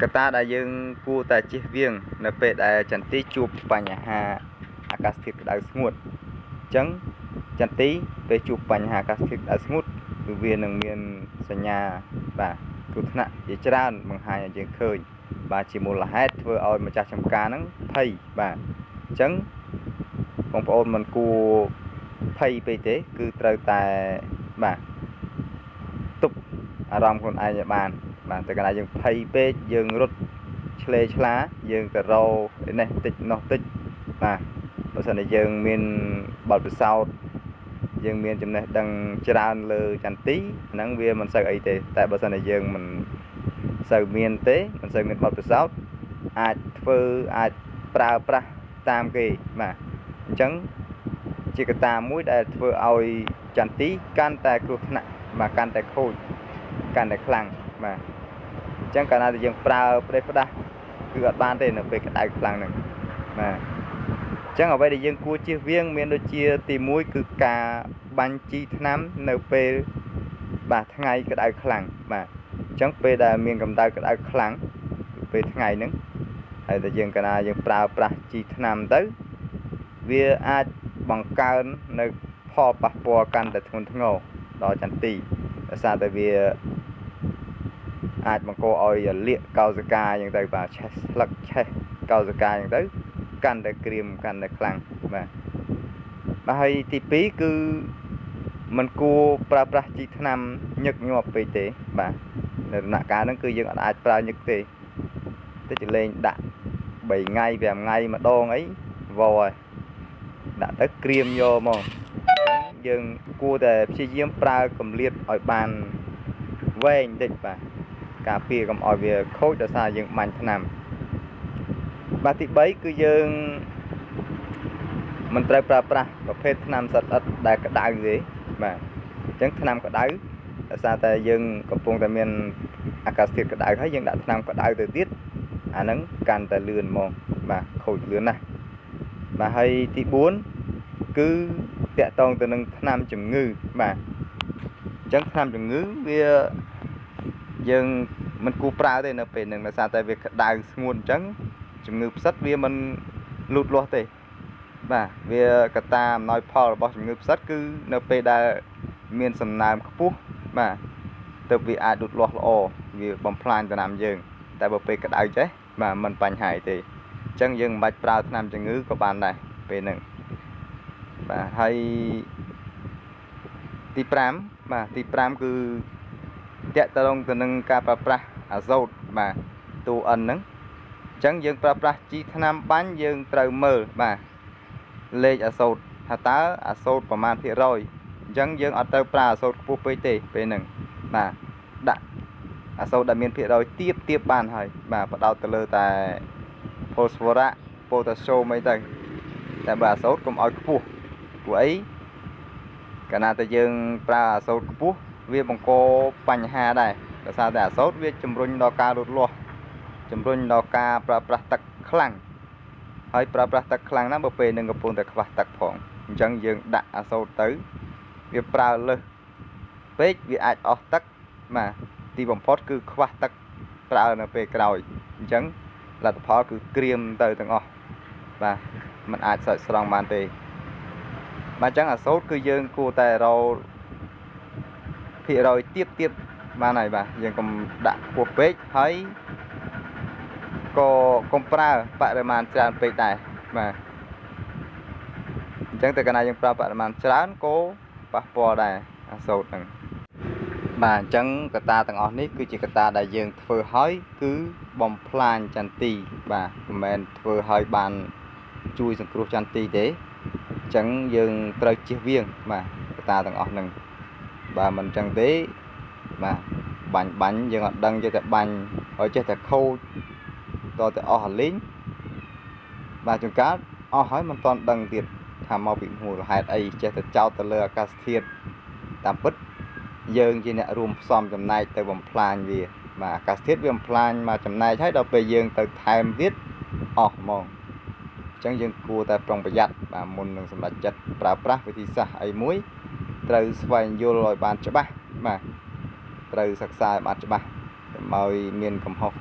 កត្តាដែលយើងគួរតែជៀសវាងនៅពេលដែលចន្ទីជួបបញ្ហាអាកាសធាតុក្តៅស្ងួតអញ្ចឹងចន្ទីពេលជួបបញ្ហាអាកាសធាតុក្តៅស្ងួតគឺវានឹងមានសញ្ញាបាទគ្រោះថ្នាក់ជាច្រើនបង្ហាញឲ្យយើងឃើញបាទជាមូលហេតុធ្វើឲ្យម្ចាស់ចំការហ្នឹងភ័យបាទអញ្ចឹងបងប្អូនមិនគួរភ័យពេកទេគឺត្រូវតែបាទទប់អារម្មណ៍ខ្លួនឯងឲ្យបានបាទតែកាលណាយើងភ័យពេកយើងរត់ឆ្លេឆ្លាយើងទៅរកនេះតិចនោះតិចបាទបើសិនជាយើងមានបទពិសោធន៍យើងមានចំណេះដឹងច្រើនលើចន្ទីហ្នឹងវាមិនសូវអីទេតែបើសិនជាយើងមិនសូវមានទេមិនសូវមានបទពិសោធន៍អាចធ្វើអាចប្រើប្រាស់តាមគេបាទអញ្ចឹងជាកត្តាមួយដែលធ្វើឲ្យចន្ទីកាន់តែគ្រោះថ្នាក់បាទកាន់តែខូចកាន់តែខ្លាំងបាទអញ្ចឹងកាលណាដែលយើងប្រើប្រេះផ្ដាស់គឺអត់បានទេនៅពេលក្តៅខ្លាំងហ្នឹងបាទអញ្ចឹងអ្វីដែលយើងគួរជៀសវាងមានដូចជាទី1គឺការបាញ់ជីថ្នាំនៅពេលបាទថ្ងៃក្តៅខ្លាំងបាទអញ្ចឹងពេលដែលមានកម្ដៅក្តៅខ្លាំងពេលថ្ងៃហ្នឹងហើយតែយើងកាលណាយើងប្រើប្រាស់ជីថ្នាំទៅវាអាចបង្កើននៅផលប៉ះពាល់កាន់តែធ្ងន់ធ្ងរដល់ចន្ទីដោយសារតែវាអាចបង្កឲ្យលាកកោសិកាអញ្ចឹងទៅបាទឆេះស្លឹកឆេះកោសិកាអញ្ចឹងទៅកាន់តែក្រៀមកាន់តែខ្លាំងបាទបាទហើយទី2គឺมันគួរប្រើប្រាស់ជីថ្នាំញឹកញាប់ពេកទេបាទនៅដំណាក់កាលហ្នឹងគឺយើងអាចប្រើញឹកទេតែចលេងដាក់3ថ្ងៃ5ថ្ងៃម្ដងអីវហើយដាក់ទៅក្រៀមយកមកយើងគួរតែព្យាយាមប្រើកម្លៀតឲ្យបានវែងតិចបាទការពារកុំឲ្យវាខូចដោយសារយើងបាញ់ថ្នាំបាទទី3គឺយើងមិនត្រូវប្រើប្រាស់ប្រភេទថ្នាំសត្វល្អិតដែលក្តៅទេបាទអញ្ចឹងថ្នាំក្តៅដោយសារតែយើងកំពុងតែមានអាកាសធាតុក្តៅហើយយើងដាក់ថ្នាំក្តៅទៅទៀតអាហ្នឹងកាន់តែលឿនហ្មងបាទខូចលឿនណាស់បាទហើយទី4គឺតាក់ទងទៅនឹងថ្នាំជំងឺបាទអញ្ចឹងថ្នាំជំងឺវាយើងមិនគួរប្រើទេនៅពេលហ្នឹងដោយសារតែវាក្តៅស្ងួតអញ្ចឹងជំងឺផ្សិតវាមិនលូតលាស់ទេបាទវាកត្តាអំណោយផលរបស់ជំងឺផ្សិតគឺនៅពេលដែលមានសំណើមខ្ពស់បាទទើបវាអាចលូតលាស់ល្អវាបំផ្លាញដំណាំយើងតែបើពេលក្តៅចេះបាទមិនបញ្ហាទេអញ្ចឹងយើងមិនបាច់ប្រើថ្នាំជំងឺក៏បានដែរពេលហ្នឹងបាទហើយទី5បាទទី5គឺតាក់ទងទៅនឹងការប្រើប្រាស់អាសូតបាទតួ N ហ្នឹងអញ្ចឹងយើងប្រើប្រាស់ជីថ្នាំបាញ់យើងត្រូវមើលបាទលេខអាសូតថាតើអាសូតប្រមាណភាគរយអញ្ចឹងយើងអត់ត្រូវប្រើអាសូតខ្ពស់ពេកទេពេលហ្នឹងបាទដាក់អាសូតដែលមានភាគរយទាបទាបបានហើយបាទបដោតទៅលើតែផូស្វរៈប៉ូតាស្យូមអីទៅតែបើអាសូតកុំឲ្យខ្ពស់ព្រោះអីកាលណាតែយើងប្រើអាសូតខ្ពស់វាបង្កបញ្ហាដែរដោយសារតែអាសូតវាជំរុញដល់ការលូតលាស់ជំរុញដល់ការប្រើប្រាស់ទឹកខ្លាំងហើយប្រើប្រាស់ទឹកខ្លាំងណាស់បើពេលនឹងកំពុងតែខ្វះទឹកផងអញ្ចឹងយើងដាក់អាសូតទៅវាប្រើលើសពេកវាអាចអស់ទឹកបាទទីបំផុតគឺខ្វះទឹកប្រើនៅពេលក្រោយអញ្ចឹងលទ្ធផលគឺក្រៀមទៅទាំងអស់បាទมันអាចស្រោចស្រង់បានទេបាទអញ្ចឹងអាសូតគឺយើងគួរតែរកភាគរយទៀបទៀបបានហើយបាទយើងកុំដាក់ខ្ពស់ពេកហើយក៏កុំប្រើបរិមាណច្រើនពេកដែរបាទអញ្ចឹងតែកាលណាយើងប្រើបរិមាណច្រើនក៏ប៉ះពាល់ដែរអាសូតហ្នឹងបាទអញ្ចឹងកត្តាទាំងអស់នេះគឺជាកត្តាដែលយើងធ្វើហើយគឺបំផ្លាញចន្ទីបាទមិនមែនធ្វើហើយបានជួយសង្គ្រោះចន្ទីទេអញ្ចឹងយើងត្រូវជៀសវាងបាទកត្តាទាំងអស់ហ្នឹងបាទមិនអញ្ចឹងទេបាទបាញ់យើងអត់ដឹងចេះតែបាញ់ហើយចេះតែខូចតតែអស់អាលីងបាទជួនកាលអស់ហើយមិនទាន់ដឹងទៀតថាមកពីមូលហេតុអីចេះតែចោទទៅលើអាកាសធាតុតាមពិតយើងជាអ្នករួមផ្សំចំណែកទៅបំផ្លាញវាបាទអាកាសធាតុវាបំផ្លាញមកចំណែកហើយដល់ពេលយើងទៅថែមទៀតអស់ហ្មងអញ្ចឹងយើងគួរតែប្រុងប្រយ័ត្នបាទមុននឹងសម្រេចចិត្តប្រើប្រាស់វិធីសាស្ត្រអីមួយត្រូវស្វែងយល់ឲ្យបានច្បាស់បាទត្រូវសិក្សាឲ្យបានច្បាស់កុំឲ្យមានកំហុស